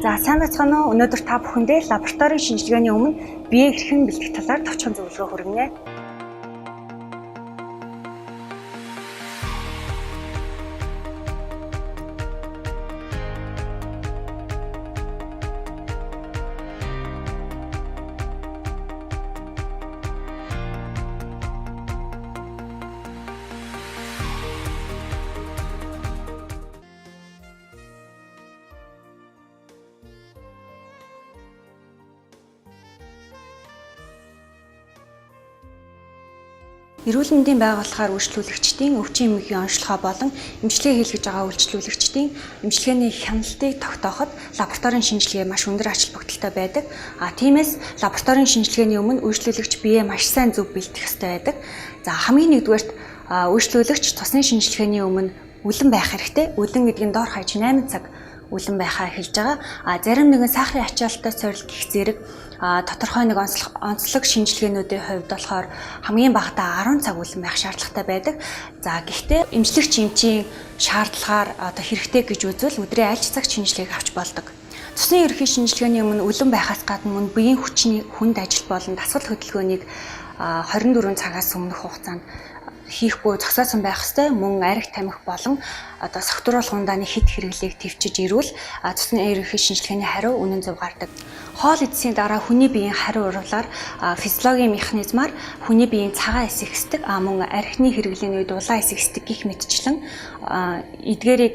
За, сайн байцгаана уу? Өнөөдөр та бүхэндээ лабораторийн шинжилгээний өмнө бие хэрхэн бэлтгэх талаар товчхон зөвлөгөө хүргэнэ. Эрүүл мэндийн байгууллагаар үйлчлүүлэгчдийн өвчин эмгэгийн онцлогоо болон эмчилгээ хийлгэж байгаа үйлчлүүлэгчдийн эмчилгээний хяналтыг тогтооход лабораторийн шинжилгээ маш өндөр ач холбогдолтой байдаг. А тиймээс лабораторийн шинжилгээний өмнө үйлчлүүлэгч биеэ маш сайн зөв бэлтгэх ёстой байдаг. За, хамгийн нэгдүгээрт үйлчлүүлэгч цусны шинжилгээний өмнө үлэн байх хэрэгтэй. Үлэн гэдэг нь дор хаяж 8 цаг үлэн байхаа эхэлж байгаа. А зарим нэгэн сахарын ачаалттай сорил гих зэрэг тодорхой нэг онцлог шинжилгээнүүдийн хувьд болохоор хамгийн багадаа 10 цаг үлэн байх шаардлагатай байдаг. За, гэхдээ эмчлэгч эмчийн шаардлагаар одоо хэрэгтэй гэж үзвэл өдрийн аль ч цагт шинжилгээг авч болдог. Цусны ерөнхий шинжилгээний өмнө үлэн байхаас гадна мөн биеийн хүчний хүнд ажил болон дасгал хөдөлгөөнийг 24 цагаас өмнөх хугацаанд хийхгүй зогсоосон байх ёстой. Мөн арх тамхи болон одоо согтруулах ундааны хэд хэрэглээг төвчж ирвэл цусны ерөнхий шинжилгээний хариу үнэн зөв гардаг. Хоол идсэний дараа хүний биеийн хариу урвалаар физиологийн механизмаар хүний биеийн цагаан эс ихсдэг, мөн архины хэрэглээний үед улаан эс ихсдэг гэх мэтчлэн эдгээрийг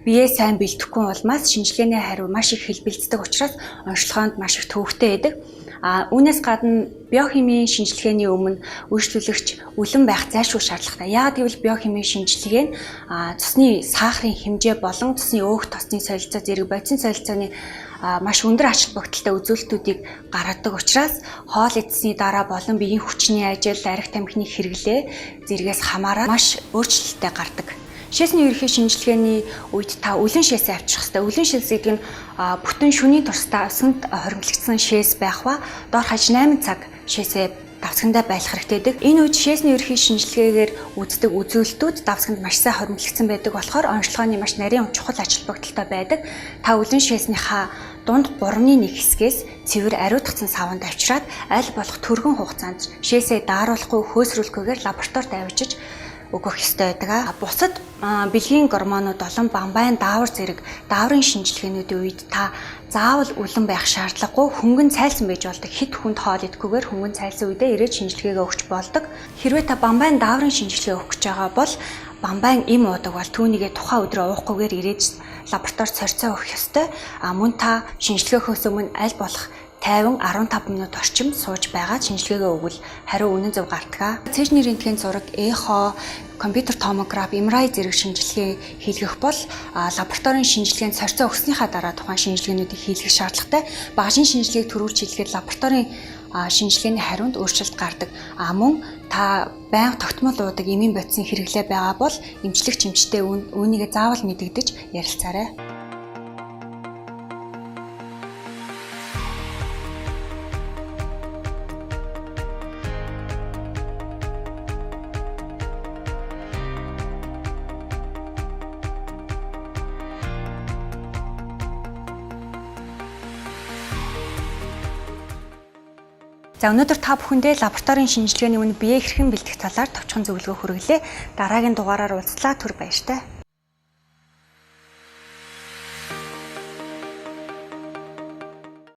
биеэ сайн бэлтгэхгүй улмаас шинжилгээний хариу маш их хэлбэлздэг учраас онцлогоонд маш их төвөгтэй байдаг. А үүнээс гадна биохимийн шинжилгээний өмнө үйлчлүүлэгч үлэн байх зайлшгүй шаардлагатай. Яагаад гэвэл биохимийн шинжилгээ нь цусны сахарын хэмжээ болон цусны өөх тосны солилцоо зэрэг бодисын солилцооны маш өндөр ач холбогдолтой үзүүлэлтүүдийг гаргадаг учраас хоол идсэний дараа болон биеийн хүчний ажил, арх тамхины хэрэглээ зэргээс хамааран маш өөрчлөлттэй гардаг. Шээсний ерөнхий шинжилгээний үед та үлэн шээсээ авчрах хэрэгтэй. Үлэн шээс гэдэг нь бүтэн шөнийн туршдаа усанд хоримтлагдсан шээс байх ба дор хаяж 8 цаг шээсээ давсгандаа байх хэрэгтэй байдаг. Энэ үед шээсний ерөнхий шинжилгээгээр үздэг үзүүлэлтүүд давсганд маш сайн хоримтлагдсан байдаг болохоор онцлогооны маш нарийн чухал ач холбогдолтой байдаг. Та үлэн шээснийхаа дунд 3-ны 1 хэсгээс цэвэр ариутгацсан саванд авчираад аль болох түргэн хугацаанд шээсээ дааруулахгүй, хөөсрүүлэхгүйгээр лабораторид авчиж өгөх ёстой байдаг. Бусад бэлгийн гормонууд болон бамбайн даавар зэрэг дааврын шинжилгээнүүдийн үед та заавал үлэн байх шаардлагагүй, хөнгөн цайлсан байж болдог. Хэд хүнд хоол идэхгүйгээр хөнгөн цайлсан үедээ ирээд шинжилгээгээ өгч болдог. Хэрвээ та бамбайн дааврын шинжилгээ өгөх гэж байгаа бол бамбайн эм уудаг бол түүнийгээ тухайн өдрөө уухгүйгээр ирээд лабораторид сорьцоо өгөх ёстой. А мөн та шинжилгэөхөөс өмнө аль болох 50 15 минут орчим сууж байгаад шинжилгээгээ өгвөл хариу үнэн зөв гардаг. Цээжний рентген зураг, эхо, компьютер томограф, MRI зэрэг шинжилгээ хийлгэх бол лабораторийн шинжилгээнд сорьцоо өгснийхаа дараа тухайн шинжилгээнүүдийг хийлгэх шаардлагатай. Багажийн шинжилгээг түрүүлж хийлгэхэд лабораторийн шинжилгээний хариунд өөрчлөлт гардаг. А мөн та байнга тогтмол уудаг эмийн бодисын хэрэглээ байгаа бол эмчлэгч эмчтэй үүнийгээ заавал мэдэгдэж ярилцаарай. За, өнөөдөр та бүхэндээ лабораторийн шинжилгээний өмнө биеэ хэрхэн бэлтгэх талаар товчхон зөвлөгөө хүргэлээ. Дараагийн дугаараар уулзлаа. Түр баяртай.